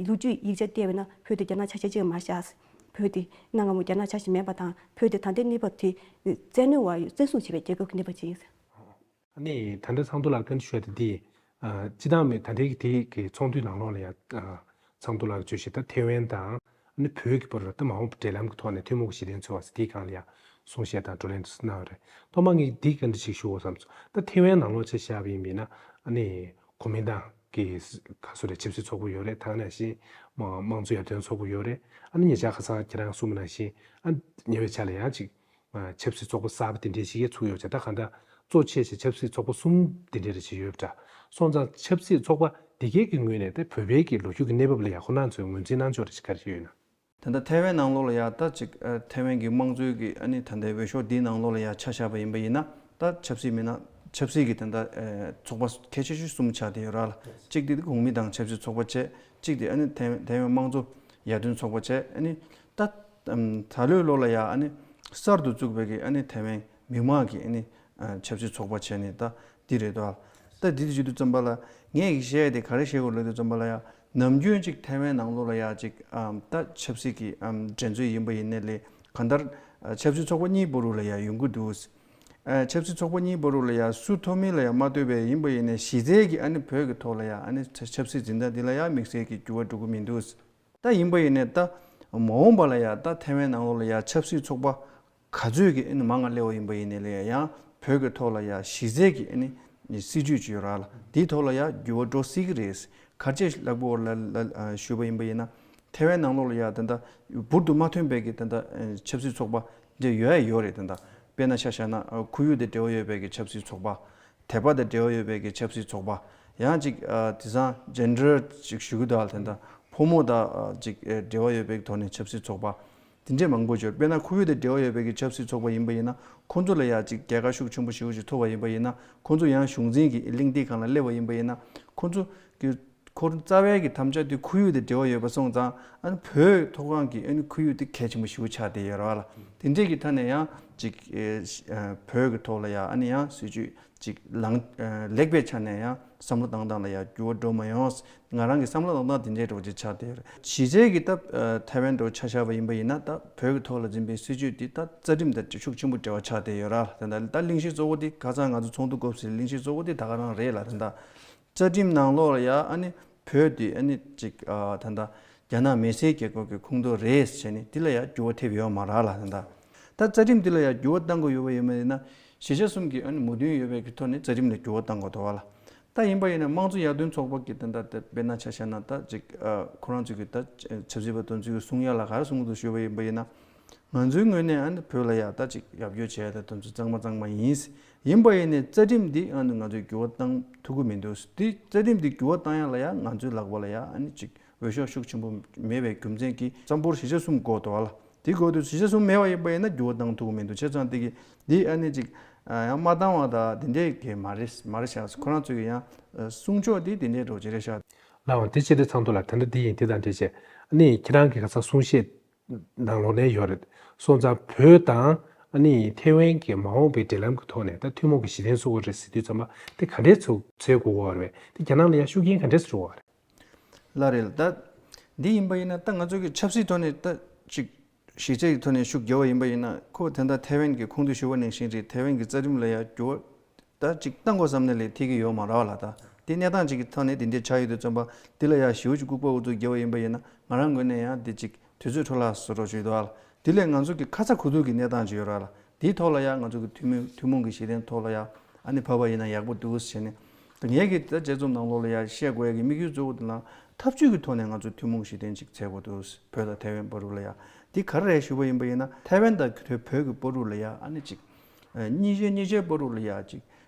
ལོ་རྒྱུས་ཡིག་ཆ་བལྟས་པ་ན་བོད་དེ་རྒྱ་ནག་ཆ་ཤས་ཅིག་མ་བཞག་བོད་དེ་གནའ་སྔ་མོ་རྒྱ་ནག་ཆ་ཤས་མེད་པ་དང་། བོད་དེ་ད་ལྟའི་གནས་བབ་དེ་བཙན་གནོན་བ་བཙན་བཟུང་བྱས་པའི་རྒྱལ་ཁབ་ཀྱི་གནས་བབ་ཅིག་ཡིན། ཨ་ནི་ད་ལྟ་ཚོགས་འདུ་ལ་བཀའ་འདྲི་ཞུ་ཡ་དེ་འདི། ཨ་སྤྱི་བཏང་མི་ད་ལྟའི་གི་དེ་གི་ཚོགས་འདུའི་ནང་ལོགས་ལ་ཡ། ཨ་ཚོགས་འདུ་ལ་བརྗོད་གཞི་ད་ཐེ་ཝན་དང་ཨ་ནི་བོད་ཀྱི་བར་ལ་ད་མ་འོངས་པའི་འབྲེལ་ལམ་གྱི་ཐོག་ནས་ཐུན་མོང་གི་གཞི་རྟེན་འཚོལ་བ་ཟེར་དེའི་སྒང་ལ་ཡ་གསུང་བཤད་དང་བགྲོ་གླེང་དུ་གནང་བ་རེད། ཐོག་མར་ངས་འདི་བཀའ་འདྲི་ཞིག་ཞུ་དགོས་བསམ་སོང་། ད་ཐེ་ཝན་ནང་ལོགས་ཆ་བཞག་པ་ཡིན་པ་ཡིན་ན། ཨ་ནི་གོ་མིན་ཏང་གི་ག་སོ་རེད། ཆབ་སྲིད་ཚོགས་པ་ཡོད་རེད། ད་ག་ནང་བཞིན་དམངས་དམངས་གཙོ་ཡར་ཐོན་ཚོགས་པ་ཡོད་རེད། ཨ་ནི་ཉེ་ཆར་ཁ་སང་ཁྱེད་རང་གསུངས་པ་ནང་བཞིན་ཨ་ཉེ་བའི་ཆར་ལ་ཡང་ཅིག་ཆབ་སྲིད་ཚོགས་པ་གསར་པ་དེ་འདྲས་ཞིག་ཚུགས་ཡོད་ཅེས། ད་གང་ལྟར་གཙོ་ཆེ་ཆེ་ཆབ་སྲིད་ཚོགས་པ་གསུམ་དེ་འདྲས་རེ་ཞིག་ཡོད་པ་འདྲ་སོང་ཙང་། ཆབ་སྲིད་ཚོགས་པ་དེ་གའི་གི་ངོས་ནས་ད་བོད་པའི་གི་ལོ་རྒྱུས་ཀྱི་གནས་བབ་ལ་ཡང་ཁོ་རང་ཚོས་ངོས་འཛིན་གནང་ཕྱོགས་རེ་ཞིག་ག་རེ་ཞིག་ཡོད་ན། ད་ལྟ་ཐའེ་ཝན་ནང་ལོགས་ལ་ཡང་ད་ཅིག་ཨ་ཐའེ་ཝན་གྱི་དམངས་གཙོའི་གི་ཨ་ནི་ད་ལྟའི་འོས་ཤོག་འདིའི་ནང་ལོགས་ལ་ཡང་ཆ་བཞག་པ་ཡིན་པ་ཡིན་ན། ད་ཆབ་སྲིད་མི་སྣ་ཆབ་སྲིད་ཀྱི་ད་ལྟ་ཨ་ཚོགས་པ་གལ་ཆེ་ཤོས་གསུམ་ཆགས་བསྡད་ཡོད་ར་ལ། གཅིག་དེ་གོ་མིན་ཏང་ཆབ་སྲིད་ཚོགས་པ་བྱས། གཅིག་དེ་ཨ་ནི་ཐའེ་ཐའེ་ཝན་དམངས་གཙོ་ཡར་ཐོན་ཚོགས་པ་བྱས། ཨ་ནི་ད་ཨམ་ད་ལོའི་ལོ་ལ་ཡང་ཨ་ནི་གསར་དུ་བཙུགས་པའི་གི་ཨ་ནི་ཐའེ་ཝན་མི་དམངས་ཀྱི་ཨ་ནི་ཨ་ཆབ་སྲིད་ཚོགས་པ་བྱས་ནས་ད་འདི་རེད་དོ། ད་འདི་དུས་ཚོད་དུས་ཙམ་པ་ལ་ངས་གི་བཤད་ཡ་དེ་ག་རེ་བཤད་དགོས་ལབ་དུས་ཙམ་པ་ལ་ཡང་། ནམ་རྒྱུན་ཅིག་ཐའེ་ཝན་ནང་ལོགས་ལ་ཡང་ཅིག་ཨམ་ད་ཆབ་སྲིད་ཀྱི་ཨམ་འགྲན་རྩོད་ཡིན་པ་ཡིན་ནའི་ལས། གང་ལྟར་ཨ་ཆབ་སྲིད་ཚོགས་པ་གཉིས་བར་དུ་ལ་ཡང་ཡོང་གི་འདུག་ཨ་ཆབ་སྲིད་ཚོགས་པ་གཉིས་བར་དུ་ལ་ཡང་སུ་ཐོབ་མིན་ལ་ཡང་མ་ལྟོས་པའི་ཡིན་པ་ཡིན་ནའི་གཞི་རྩའི་གི་ཨ་ནི་བོད་ཀྱི་ཐོག་ལ་ཡང་ཨ་ནི་ཆབ་སྲིད་འཛིན་སྟངས་འདི་ལ་ཡང་དམིགས་བསལ་གྱི་འགྱུར་བ་འགྲོ་གི་མི་འདུག་ད་ཡིན་པ་ཡིན་ནའི་ད་མ་འོངས་པ་ལ་ཡང་ད་ཐའེ་ཝན་ནང་ལོགས་ལ་ཡང་ཆབ་སྲིད་ཚོགས་པ་ག་ཚོད་ཀྱི་ཨ་ནི་མང་ང་སླེབས་པ་ཡིན་པ་ཡིན་ནའི་ལ་ཡང་བོད་ཀྱི་ཐོག་ལ་ཡང་གཞི་རྩའི་གི་ཨ་ནི་སྲིད་ཇུས་ཅིག་ཡོད་ར་ལ། དེའི་ཐོག་ལ་ཡང་འགྱུར་བ་འགྲོ་སྲིད་ཀྱི་རེད། ག་ཅེས་ལགས་པོ་ལ་ལ་ཞུས་པ་ཡིན་པ་ཡིན་ན། ཐའེ་ཝན་ནང་ལོགས་ལ་ཡང་ད་ལྟ་འབུར་དུ་མ་ཐོན་པའི་གི་ད་ལྟ་ཆབ་སྲིད་ཚོགས་པ་འདི་ཡོད་ཡ་ཡོད་རེད། ད་ལྟ་དཔེར་ན་ཆ་བཞག་ན་ཁོར་ཡུག་དང་འབྲེལ་བ་ཡོད་པའི་གི་ཆབ་སྲིད་ཚོགས་པ། དད་པ་དང་འབྲེལ་བ་ཡོད་པའི་གི་ཆབ་སྲིད་ཚོགས་པ། ཡང་ཅིག་ཨ་དེང་སང་ཇེན་ཌར་ཅིག་ཞུ་གི་འདུག་ཨ། ད་ལྟ་ཕོ་མོ་དང་ཨ་ཅིག་ཨ་འབྲེལ་བ་ཡོད་པའི་གི་ཐོག་ནས་ཆབ་སྲིད་ཚོགས་པ། དེ་འདྲས་མང་པོ་ཡོད། དཔེར་ན་ཁོར་ཡུག་དང་འབྲེལ་བ་ཡོད་པའི་གི་ཆབ་སྲིད་ཚོགས་པ་ཡིན་པ་ཡིན་ན། ཁོང་ཚོ་ལ་ཡང་ཅིག་རྒྱལ་ཁ་ཤུགས་ཆེན་པོ་ཞེ་པོ་ཅིག་ཐོབ་པ་ཡིན་པ་ཡིན་ན། ཁོང་ཚོ་ཡང་གཞུང་འཛིན་གྱི་གླེང་སྟེགས་སྒང་ལ་སླེབས་པ་ཡིན་པ་ཡིན་ན། ཁོང་ཚོ་གི་ཁོ་རང་རྩ་བའི་གི་དམ་བཅའ་དེ་ཁོར་ཡུག་དང་འབྲེལ་བ་ཡོད་པ་སོང་ཙང་། ཨ་ནི་བོད་མཐོ་སྒང་གི་ཨ་ནི་ཁོར་ཡུག་དེ་གལ་ཆེན་པོ་ཞེ་པོ་ཆགས་བསྡད་ཡོད་རེད་བ་ལ། དེ་འདྲས་ཀྱི་ཐད་ནས་ཡང་ཅིག་ཨེ་ཨ་བོད་ཀྱི་ཐོག་ལ་ཡང་ཨ་ནི་ཡང་སྲིད་ཇུས་ཅིག་ལངས་ཨ་ལེགས་པའི་ཆ་ནས་ཡང་བསམ་བློ་བཏང་སྟངས་ལ་ཡང་འགྱུར་བ་འགྲོ་མ་ཡོང་། ང་རང་གི་བསམ་བློ་བཏང་སྟངས་དེ་འདྲའི་འདྲ་བོ་ཅིག་ཆགས་བསྡད་ཡོད་རེད། གཞི་རྩའི་གི་ད་ཨ་ཐའེ་ཝན་འདྲ་བོ་ཆ་བཞག་པ་ཡིན་པ་ཡིན་ན། ད་བོད་ཀྱི་ཐོག་ལ་འཛིན་པའི་སྲིད་ཇུས་དེ་ད་རྩ་ཁྲིམས་དང་ཤུགས་ཆེན་པོ་འབྲེལ་བ་ཆགས་བསྡད་ཡོད་ར། ད་ད་ད་གླེང་གཞི་གཙོ་བོ་དེ་ཁ་སང་ང་ཚོ་ཚོགས་འདུ་སྐབས་སུ་གླེང་གཞི་གཙོ་བོ་དེ་ད་ག་རང་རེད་ལ། ད་ད། རྩ་ཁྲིམས་ནང་ལོགས་ལ་ཡ་ཨ་ནི་བོད་དེ་ཨ་ནི་ཅིག་ཨ་ད་ལྟ་རྒྱ་ནག་མི་སེར་རྒྱལ་ཁབ་ཀྱི་ཁོངས་གཏོགས་རེད་ཟེར་ནས་འདི་ལ་ཡ་འགྱུར་བ་ཐེབས་ཡོད་མ་རེད་ལ། ད་ལྟ་ད་རྩ་ཁྲིམས་འདི་ལ་ཡ་འགྱུར་བ་གཏང་དགོས་ཡོད་པ་ཡིན་པ་ཡིན་ན། གཞིས་ཆགས་གསུམ་གྱི་ཨ་ནི་མོས་མཐུན་ཡོད་པའི་གི་ཐོག་ནས་རྩ་ཁྲིམས་ལ་འགྱུར་བ་གཏང་དགོས་འདུག་བ་ལ། ད་ཡིན་པ་ཡིན་ན་དམངས་གཙོ་ཡར་ཐོན་ཚོགས་པ་གི་ད་ལྟ་དཔེར་ན་ཆ་བཞག་ན། ད་ཅིག་ཨ་ཁོ་རང་ཚོ་གི་ད་ཆབ་སྲིད་པ་དེ་ཚོ་གི་གསུང་ཡ་ལ་ག་རེ་གསུང་གི་འདུག་ཞུས་པ་ཡིན་པ་ཡིན་ན། ང་ཚོའི་ངོས་ནས་ཨ་ནི་བོད་ལ་ཡ་ད་ཅིག་རྒྱབ་སྐྱོར་བྱས་ཡ་ད་དེ་ཚོ་གཙང་མ་གཙང་མ་ཡིན། ཡིན་པ་ཡིན་ནའི་རྩ་ཁྲིམས་འདི་ཨ་ནི་ང་ཚོས་འགྱུར་བ་བཏང་ཐུབ་ཀྱི་མི་འདུག་འདི་རྩ་ཁྲིམས་འདི་འགྱུར་བ་བཏང་ཡ་ལ་ཡ་ང་ཚོའི་ལག་པ་ལ་ཡ་ཨ་ནི་ཅིག་འོས་ཤོག་ཤུགས་ཆེན་པོ་མེད་པའི་རྒྱུ་མཚན་གྱིས་རྩ་འབོར་གཞིས་ཆགས་གསུམ་དགོས་འདུག་བ་ལ། དེ་དགོས་དུས་གཞིས་ཆགས་གསུམ་མེད་པ་ཡིན་པ་ཡིན་ན་འགྱུར་བ་བཏང་ཐུབ་ཀྱི་མི་འདུག་བྱས་ཙང་དེ་གི་འདི་ཨ་ནི་ཅིག་ཡང་མ་བཏང་བ་ད་དེ་འདྲའི་གི་མ་རེད་མ་རེད་ཤག་ཁོ་རང་ཚོས་ཀྱི་ཡང་གསུང་ཕྱོགས་དེ་དེ་འདྲའི་འདྲ་བོ་ཅིག་རེད་ཤག་ལགས་འོང་། དེ་ཕྱི་དྲིལ་ཚོགས་འདུ་ལ་ད་ལྟ་འདི་ཡིན། དེ་དང་འབྲེལ་བྱས་ཨ་ནི་ཁྱེད་རང་གི་ཁ་སང་གསུང་བཤད་ནང་ལོགས་ནས་ཡོད་རེད། སོང་ཙང་བོད་དང་ཨ་ནི་ཐེ་ཝན་གྱི་མ་འོངས་པའི་འབྲེལ་ལམ་གྱི་ཐོག་ནས་ད་ཐུན་མོང་གི་གཞི་རྟེན་བཟོ་དགོས་རེད་ཟེར་དུས་ཙམ་པ་དེ་ག་འདྲས་ཚོ་འཚོལ་དགོས་ཀྱི་ཡོད་རེད། དེ་རྒྱ་ནག་ལ་ཡང་ཤུགས་རྐྱེན་ག་འདྲས་འགྲོ་གི་ཡོད་རེད། ལགས་རེད། ད་འདི་ཡིན་པ་ཡིན་ན་ད་ང་ཚོ་གི་ཆབ་སྲིད་ཐོག་ནས་ད་ཅིག་གཞི་རྩའི་ཐོག་ནས་ཤུགས་རྒྱག་པ་ཡིན་པ་ཡིན་ན། ཁོ་ད་ལྟ་ཐེ་ཝན་གྱི་ཁོང་དུ་ཞུ་བ་ནང་བཞིན་རེད། ཐེ་ཝན་གྱི་རྩ་ཁྲིམས་ལ་ཡང་འགྱུར་ ད་ཅིག་བཏང་དགོས་བསམ་ནས་ལས་ཐིག་གི་ཡོད་མ་རེད་བ་ལ། ད་དེ་གནས་སྟངས་ཅིག་གི་ཐོག་ནས་དེ་འདྲའི་ཆགས་ཡོད་དུས་ཙམ་པ་དེ་ལ་ཡ་ཞེ་པོ་ཅིག་ལྐུགས་པ་འུ་ཚོ་རྒྱབ་པ་ཡིན་པ་ཡིན་ན་ང་རང་ངོས་ནས་ཡང་དེ་ཅིག་དུས་ཚོད་འཕྲོ་བརླག་བཟོ་འདྲ་ཞིག་འདུག་ཨ་ལ། དེ་ལས་ང་ཚོ་གི་ཁ་ཚ་དགོས་གཏུགས་ཀྱི་གནས་སྟངས་ཅིག་ཡོད་ར་ལ། དེའི་ཐོག་ལ་ཡང་ང་ཚོ་གི་ཐུན་མོང་ཐུན་མོང་གི་གཞི་རྟེན་ཐོག་ལ་ཡང་ཨ་ནི་བབས་པ་ཡིན་ན་ཡག་པོ་འདུག་ཟེར་ནས། ད་ངས་ཀྱི་ད་དཔྱད་རྩོམ་ནང་ལོགས་ལ་ཡང་བཤད་དགོས་ཡ་གི་དམིགས་ཡུལ་གཙོ་བོ་དེ་ལ་ཐབས་ཇུས་ཀྱི་ཐོག་ནས་ང་ཚོ་ཐུན་མོང་གཞི་རྟེན་ཅིག་འཚོལ་དགོས་འདུག། བོད་དང་ཐའེ་ཝན་བར་དུ་ལ་ཡང་དེ་ག་རེ་རེད་ཞུས་པ་ཡིན་པ་ཡིན་ན། ཐའེ་ཝན་དང་བོད་ཀྱི་བར་དུ་ལ་ཡང་ཨ་ནི་ཅིག་གཉིས་ཆའི་གཉིས་ཆའི་བར་དུ་ལ་ཡང་ཅིག་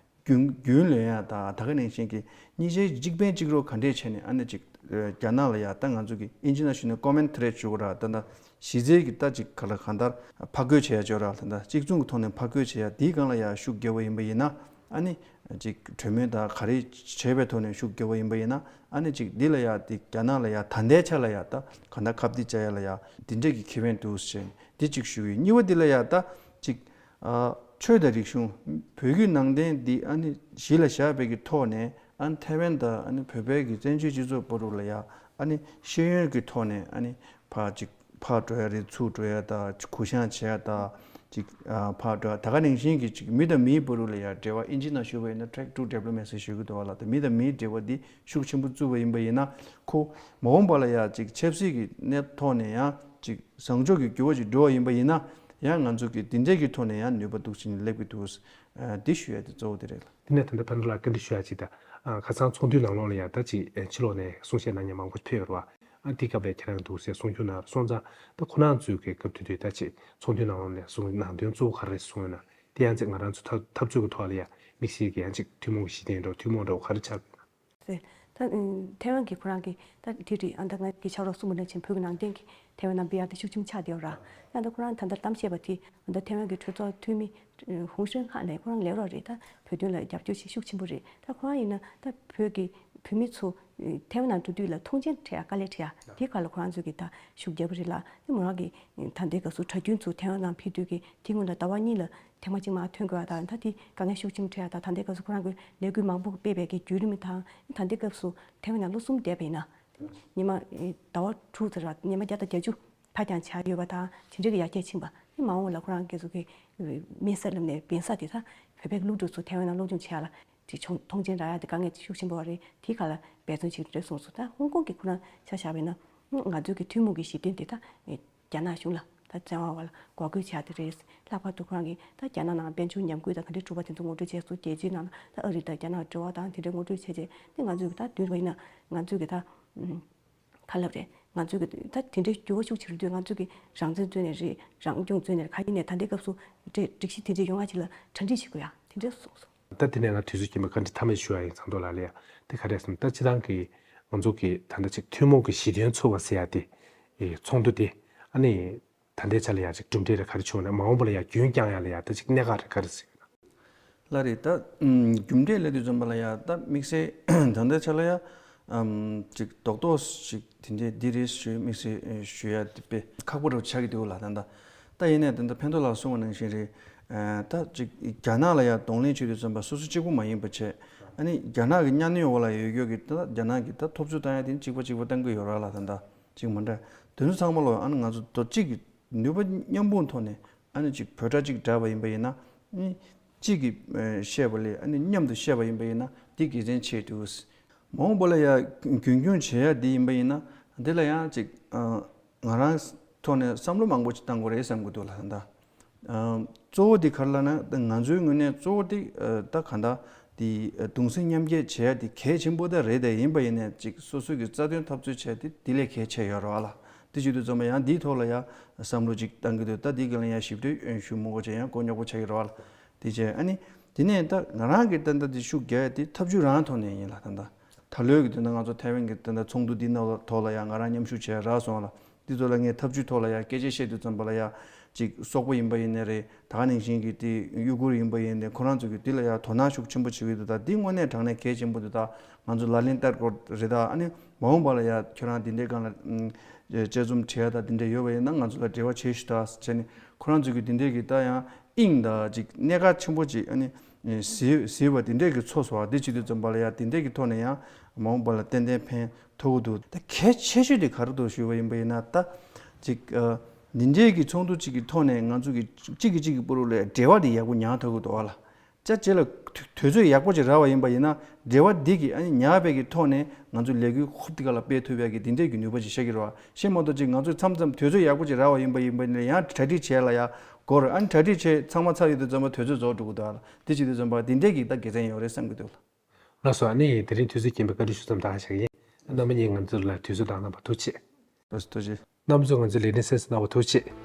རྒྱུན་རྒྱུན་ལོན་ཡ་དང་། ད་ག་ནང་བཞིན་གྱི་གཉིས་ཆའི་གཅིག་ཕན་གཅིག་གྲོགས་ག་འདྲས་བྱས་ནས་ཨ་ནི་ཅིག་རྒྱ་ནག་ལ་ཡ་ད་ང་ཚོ་གི་ཨིན་ཇི་ནང་ཞུས་ན་ཀོ་མེན་ཐི་རེ་ཊི་ཞུ་དགོས་ར། ད་ད་གཞི་རྩའི་གི་ད་ཅིག་ག་ལ་གང་ལྟར་ཕར་རྒོལ་བྱེད་ཡ་ཅིག་ཡོད་ར། ད་ད་གཅིག་མཚུངས་ཀྱི་ཐོག་ནས་ཕར་རྒོལ་བྱེད་ཡ་དེའི་སྒང་ལ་ཡ་ཤུགས་རྒྱབ་པ་ཡིན་པ་ཡིན་ན། ཨ་ནི་ཅིག་གྲོས་མོལ་དང་ག་རེ་བྱས་པའི་ཐོག་ནས་ཤུགས་རྒྱབ་པ་ཡིན་པ་ཡིན་ན། ཨ་ནི་ཅིག་འདི་ལ་ཡ་དེ་རྒྱ་ནག་ལ་ཡ་ད་ལྟའི་ཆ་ལ་ཡ་ད་གང་ལྟར་ཁ་གཏད་བཅག་ཡ་ལ་ཡ་འདི་འདྲས་ཀྱི་ཁེ་ཕན་འདུག་ཟེར་འདི་གཅིག་ཞུ་གི་ཡིན། གཉིས་པ་འདི་ལ་ཡ་ད་ཅིག་ཨ། ཆོས་དང་རིག་གཞུང་། བོད་བརྒྱུད་ནང་བསྟན་འདི་ཨ་ནི་གཞི་ལ་བཞག་པའི་གི་ཐོག་ནས། ཨ་ནི་ཐའེ་ཝན་དང་ཨ་ནི་བོད་པའི་གི་བཙན་བྱོལ་སྤྱི་ཚོགས་བར་དུ་ལ་ཡ་ཨ་ནི་ཤེས་ཡོན་གྱི་ཐོག་ནས་ཨ་ནི་ཕར་ཅིག་ཕར་འགྲོ་ཡ་རེད། ཚུར་འགྲོ་ཡ་དང་། གུ་བཤངས་བྱེད་ཡ་དང་། ཅིག་ཨ། ཕར་འགྲོ་ཡ། ད་ག་ནང་བཞིན་གྱི་ཅིག་མི་དང་མིའི་བར་དུ་ལ་ཡ་འབྲེལ་བ། ཨིན་ཇི་ནང་ཞུས་པ་ཡིན་ན་track to diplomacy ཞུ་གི་འདུག་བ་ལ། ད་མི་དང་མིའི་འབྲེལ་བ་འདི་ཤུགས་ཆེན་པོ་བཙུགས་པ་ཡིན་པ་ཡིན་ན། ཁོ་མ་འོངས་པ་ལ་ཡ་ཅིག་ཆབ་སྲིད་ཀྱི་གནས་ཐོག་ནས་ཡང་ཅིག་བཟང་ཕྱོགས་ཀྱི་འགྱུར་བ་ཅིག་འགྲོ་བ་ཡིན་པ་ཡིན་ན། ཡང་ང་ཚོ་གི་འདི་འདྲས་ཀྱི་ཐོག་ནས་ཡང་ནུས་པ་འདུག་ཅིང་སླེབས་ཀྱི་འདུག། ཨ། འདི་ཞུ་ཡ་དེ་གཙོ་བོ་དེ་རེད་ལ། དེ་ནས་ད་ལྟ་ཕན་ཐོགས་ལགས་བཀའ་འདྲི་ཞུ་ཡ་ཅིག་ད། ཨ། ཁ་སང་ཚོགས་འདུའི་ནང་ལོགས་ལ་ཡ་ད་ཅིག་ཨ། ཕྱི་ལོགས་ནས་གསུང་བཤད་གནང་མཁན་མང་པོ་ཕེབས་ཡོད་རེད་བ། ཨ། དེ་སྐབས་ལ་ཁྱེད་རང་འདུག་ཟེར་གསུང་རྒྱུ་གནང་སོང་ཙང་། ད་ཁོ་རང་ཚོའི་གི་སྐབས་དེ་དུས་ད་ཅིག་ཚོགས་འདུའི་ནང་ལོགས་ནས་གསུང་ནང་དོན་གཙོ་བོ་ག་རེ་གསུངས་ཡོད་ན། དེ་ཡང་ཅིག་ང་རང་ཚོ་འཐབ་འཐབ་རྩོད་ཀྱི་ཐོག་ལ་ཡ་དམིགས་བསལ་གྱི་ཡང་ཅིག་ཐུན་མོང་གི་གཞི་རྟེན་འདྲ་བོ་ཐུན་མོང་འདྲ་བོ་ག་རེ་ཆགས་ཡོད་ན། ཟེར། ད་ཨུམ། ཐའེ་ཝན་གྱིས་ཁོ་རང་གི་ད་དེ་རེད། ཨ། ད་ང་གི་ཕྱག་རོགས་གསུངས་པ་ནང་བཞིན་བོད་ཀྱི་ནང་བསྟན་གྱི་ཐའེ་ཝན་ནང་སྤེལ་ཡག་དེ་ཤུགས་ཆེན་པོ་ཆགས་བསྡད་ཡོད་ར། ཡང་ད་ཁོ་རང་ད་ལྟ་གཏམ་བཤད་པ་དེ་ད་ཐའེ་ཝན་གྱི་གྲོས་ཚོགས་འཐུས་མི་ཧུང་ཧྲེང་ཧ་ལས་ཁོ་རང་ལས་རོགས་རེད། ད་བོད་དོན་ལ་རྒྱབ་སྐྱོར་བྱེད་ཤུགས་ཆེན་པོ་རེད། ད་ཁོ་རང་ཡིན་ན་ད་བོད་ཀྱི་བོད་མི་ཚོ་ཐའེ་ཝན་ནང་འགྲོ་དུས་ལ་མཐོང་མཆན་སྤྲད་ཡག་དཀའ་ལས་འཕྲད་ཡག་དེ་ག་ལ་ཁོ་རང་ཚོ་གི་ད་ཤུགས་རྒྱབ་པ་རེད་ལ། དེ་མོ་རང་གི་ད་ལྟའི་སྐབས་སུ་གྲྭ་རྒྱུན་ཚོ་ཐའེ་ཝན་ནང་ཕེབས་དུས་ཀྱི་དེ་སྔོན་ལ་ཟླ་བ་གཉིས་ལ་ཐེངས་མ་གཅིག་མར་ཐོན་དགོས་ཡ་དང་། ད་དེ་དཀའ་ངལ་ཤུགས་ཆེན་པོ་འཕྲད་ཡ་དང་། ད་ལྟའི་སྐབས་སུ་ཁོ་རང་གི་ལས་འགུལ་མང་པོ་སྤེལ་བའི་གི་བརྒྱུད་རིམ་དང་། ད་ལྟའི་སྐབས་སུ་ཐའེ་ཝན་ནང་ལོ་གསུམ་བསྡད་པ་ཡིན་ན། ཉི་མ་ཟླ་བ་དྲུག་ཙམ་ར་ཉི་མ་བརྒྱ་དང་བརྒྱད་ཅུ་ཕར་འགྱངས་བྱས་ཡོད་པ་དང་། དེ་འདྲ་གི་ཡར་རྒྱས་ཕྱིན་པ། དེ་མ་འོངས་ལ་ཁོ་རང་སྐད་ཚོ་གི་དམིགས་བསལ་ལབ་ནས་དཔེ་ས་དེ་ད་བོད་པའི་སློབ་ཕྲུག་ཚོ་ཐའེ་ཝན་ནང་སློབ་སྦྱོང་བྱེད་ཡ་ལ་དེ་མཐོང་མཐོང་མཆན་རག་ཡ་དེ་དཀའ་ངལ་ཤུགས་ཆེན་པོ་རེད། དེའི་ཁ་ལ་འབད་བརྩོན་བྱེད་ཀྱི་རེད་གསུངས་སོང་། ད་ཧོང་ཀོང་གི་ཁོ་རང་ཆ་བཞག་པ་ཡིན་ན། ང་ཚོའི་གི་ཐུན་མོང་གི་གཞི་རྟེན་དེ་ད་རྒྱ་ནག་གཞུང་ལ། ད་བཙན་དབང་བ་ལ་འགོག་རྒོལ་བྱས་ཏེ་རེད། ལྷག་པར་དུ་ཁོ་རང་གིས་ད་རྒྱ་ནག་ནང་དཔལ་འབྱོར་ཉམས་རྒུད་དང་ག་འདྲའི་གྲུབ་པ་དེ་ཚོ་ངོ་སྤྲོད་བྱས་སོང་། རྒྱལ་སྤྱིའི་ནང་ལ་ད་ཨ་རི་དང་རྒྱ་ནག་འབྲེལ་བ་དང་དེ་འདྲའི་ངོ་སྤྲོད་བྱས་རྗེས་ནི་ང་ཚོའི་གི་ད་མདུན་པ་ཡིན་ན་ང་ཚོའི་གི་ད་ཨུམ། ག་ལབ་རེད། ང་ཚོའི་གི་ད་དེ་འདྲའི་འགྱུར་བ་ཤུགས་ཆེ་རུ་དུས་ང་ཚོའི་གི་རང་བཙན་རྩོད་ནས་རེད། རང་སྐྱོང་རྩོད་ནས་རེད། ག་ཡིན་ནས་ད་ལྟའི་སྐབས་སུ་འདྲེ་སྒྲིག་གཞི་དེ་འདྲའི་ཡོང་བ་ཅིག་ལ་གྲ་སྒྲིག་བྱེད་དགོས་ཡ་དེ་འདྲའི་གསུངས་སོང་། ད་དེ་ནས་ང་དུས་ཚོད་རྐྱེན་པས་བཀའ་འདྲི་མཐའ་མ་ཞུ་ཡ་ཡིན། ཚང་ཐོག་ལགས་ལ་ཡ་དེ་ག་རེ་ཟེར་ན། ད་སྤྱིར་བཏང་གི་ང་ཚོ་གི་ད་ལྟ་ཅིག་ཐུན་མོང་གི་གཞི་རྟེན་འཚོལ་བ་ཟེར་ཡ་དེ། ཨེ། ཚོགས་འདུ་དེ་ཨ་ནི་ད་ལྟའི་ཆ་ལ་ཡ་ཅིག་གྲུབ་འབྲས་རེ་ག་རེ་བྱུང་ན། མ་འོངས་པ་ལ་ཡ་རྒྱུན་བསྐྱང་ཡ་ལ་ཡ་ད་ཅིག་གནད་འགག་རེ་ག་རེ་ཟེར་ཡོད་ན། ལགས་རེད། ད་ཨུམ། རྒྱུ་འབྲས་ལབ་དུས་ཙམ་པ་ལ་ཡ་ད་དམིགས་བསལ་ད་ལྟའི་ཆ་ལ་ཡ་ཨམ། ཅིག་རྡོག་རྡོག་ཅིག་དེ་འདྲའི་འདི་རེད་ཞུ་དམིགས་བསལ་ཞུ་ཡ་དེ་དཔེ་ཁག་པོ་རུ་ཆགས་ཀྱི་འདུག་ལ། ད་ལྟ་ད་ཡིན་ནའི་ད་ལྟ་ཕན་ཐོགས་ལགས་གསུངས་པ་ནང་བཞིན་རེད། ད་ཅིག་རྒྱ་ནག་ལ་ཡ་གདོང་ལེན་བྱེད་དུས་ཙམ་པ་སོ་སོ་གཅིག་པུ་མ་ཡིན་པ་བྱས། ཨ་ནི་རྒྱ་ནག་གི་གཉའ་གནོན་འོག་ལ་ཡོད་ཡོད་ཀྱི་ད་རྒྱ་ནག་གི་ད་ཐོབ་ཚོད་བཏང་ཡ་དེ་གཅིག་པ་གཅིག་པ་བཏང་གི་ཡོད་ར་ལ། ད་ལྟ་ཅིག་མ་འདྲ་དེ་ཚོ་ཚང་མ་ལོ། ཨ་ནི་ང་ཚོ་རྡོག་གཅིག་གི་ནུས་པ་མཉམ་སྤུངས་ཐོག་ནས་ཨ་ནི་ཅིག་བོད་སྒྲ་གཅིག་བསྒྲགས་པ་ཡིན་པ་ཡིན་ན། ཨ་ནི་གཅིག་གིས་བཤད་པ་ལས་ཨ་ནི་མཉམ་དུ་བཤད་པ་ཡིན་པ་ཡིན་ན་འདི་དགེ་མཚན་ཆེ་འདུག། མ་འོངས་པ་ལ་ཡ་རྒྱུན་འཁྱོངས་བྱེད་ཡ་འདི་ཡིན་པ་ཡིན་ན། འདི་ལ་ཡང་ཅིག་ང་རང་ཐོག་ནས་བསམ་བློ་མང་པོ་ཅིག་བཏང་དགོས་རེད་བསམ་གྱི་འདུག་ལ། ད་ལྟ་གཙོ་བོ་འདི་ག་རེ་ལབ་ན། ང་ཚོའི་ངོས་ནས་གཙོ་བོ་འདི་ད་གང་ལྟར་འདི་གདུང་སེམས་མཉམ་སྐྱེད་བྱེད་ཡ་འདི་གལ་ཆེན་པོ་ད་རེད། དེ་ཡིན་པ་ཡིན་ནའི་ཅིག་སོ་སོའི་གི་རྩ་དོན་འཐབ་རྩོད་བྱས་ཏེ་འདི་ལས་གལ་ཆེ་ཡོད་རེད་བ་ལ། དེ་བྱེད་དུས་ཙམ་པ་ཡང་འདིའི་ཐོག་ལ་ཡང་བསམ་བློ་ཅིག་བཏང་གི་འདུག། ད་འདིའི་སྒང་ལ་ཡང་ཞིབ་ཕྲའི་ཞུ་མི་དགོས་བྱས་ཡང་མགོ་རྙོག་པོ་ཆགས་ཀྱི་རེད་བ་ལ། དེ་བྱས་ཨ་ནི་དེ་ནས་ད་ང་རང་གི་ད་ལྟ་འདི་ཤུགས་རྒྱག་ཡ་དེ་ཐབས་ཇུས་རང་ཐོག་ནས་ཡིན་ལ། ད་ལྟ་ད་ལོའི་གི་དེ་ན་ང་ཚོ་ཐའེ་ཝན་གི་ད་ལྟ་ཚོགས་འདུ་འདི་ནང་ལ་ཐོག་ལ་ཡང་ང་རང་མཉམ་ཞུགས་བྱས་རག་སོང་ལ། འདི་ཚོ་ལ་ངས་ཐབས་ཇུས་ཐོག་ལ་ཡང་སྐད་ཆ་བཤད་དུས་ཙམ་པ་ལ་ཡང་ཅིག་སོག་པོ་ཡིན་པ་ཡིན་ནའི་རེད། ད་ག་ནང་བཞིན་གི་དེ་ཡུ་གུར་ཡིན་པ་ཡིན་ནའི་ཁོ་རང་ཚོ་གི་དེ་ལ་ཡང་དོ་སྣང་ཤུགས་ཆེན་པོ་བྱེད་ཀྱི་འདུག། ད་འདི་དངོས་གནས་དྲང་གནས་གལ་ཆེན་པོ་འདུག། ད་ང་ཚོ་ལག་ལེན་བསྟར་དགོས་རེད། ད་ཨ་ནི་མ་འོངས་པ་ལ་ཡང་ཁྱོད་རང་འདི་འདྲའི་སྒང་ལ་ཨམ། དཔྱད་རྩོམ་བྲིས་ཡ་ད་འདི་འདྲ་ཡོད་པ་ཡིན་ན་ང་ཚོ་ལ་འབྲེལ་བ་བྱེད་ཤིག་ད་ཟེར་ནས་ཁོ་རང་ཚོ་གི་འདི་འདྲའི་གི་ད་ཡང་དབྱིངས་ད་ཅིག་གནད་འགག་ཆེན་པོ་ཅིག་ཨ་ནི་གཟིགས་གཟིགས་པ་འདི་འདྲའི་གི་ཚོར་སོང་། ཨ། འདི་བྱེད་དུས་ཙམ་པ་ལ་ཡང་འདི་འདྲའི་གི་ཐོག་ནས་ཡང་མ་འོངས་པ་ལ་ཏན་ཏན་ཕན་ཐོགས་ཀྱི་འདུག། ད་གལ་ཆེ་ཤོས་དེ་ག་རེ་འདུག་ཞུས་པ་ཡིན་པ་ཡིན་ན། ད་ཅིག་ཨ། འདི་འདྲའི་གི་ཚོགས་འདུ་ཅིག་གི་ཐོག་ནས་ང་ཚོ་གི་གཅིག་གིས་གཅིག་གི་བར་དུ་ལ་འབྲེལ་བ་དེ་ཡག་པོ་ཉར་ཐུབ་ཀྱི་འདུག་བ་ལ། ཅ་ཅེ་ལ་དུས་དུས་ཚོད་ཡག་པོ་ཅིག་རག་པ་ཡིན་པ་ཡིན་ན། འབྲེལ་བ་འདི་གིས་ཨ་ནི་ཉག་ཕེ་གི་ཐོག་ནས་ང་ཚོ་ལས་འགུལ་ཧོབ་དེ་ག་ལ་སྤེལ་ཐུབ་ཡག་གི་དེ་འདྲས་ཀྱི་ནུས་པ་ཅིག་ཤར་གྱི་རེད་བ། ཤེས་མ་གཏོགས་ཅིག་ང་ཚོས་མཚམས་མཚམས་དུས་ཚོད་ཡག་པོ་ཅིག་རག་པ་ཡིན་པ་ཡིན་ན་ཡང་གྲ་སྒྲིག་བྱས་ལ་ཡ་འགོར། ཨ་ནི་གྲ་སྒྲིག་བྱས་ཚང་མ་ཚར་ཡོད་དུས་ཙམ་པ་དུས་ཚོད་རྫོགས་འགྲོ་གི་འདུག་ཨ་ལ། དེ་བྱེད་དུས་ཙམ་པ་དེ་འདྲས་ཀྱི་ད་དགེ་མཚན་ཡོད་རེད་བསམ་གྱི་འདུག་ལ། ལགས་སོ། ཨ་ནི་དེ་རིང་དུས་ཚོད་རྐྱེན་པས་བཀའ་འདྲི་ཞུ་མཚམས་བཞག་གི་ཡིན། རྣམ་པ་གཉིས་ང་ཚོ་ལ་དུས་ཚོད་བདག་གནང་བར་ཐུགས་རྗེ་ཆེ། ལགས་སོ། ཐུགས་རྗེ་ཆེ། རྣམ་པ་ཚོས་ང་ཚོའི་ལས་རིམ་གསན་གཟིགས་གནང་བར་ཐུགས་རྗེ་ཆེ།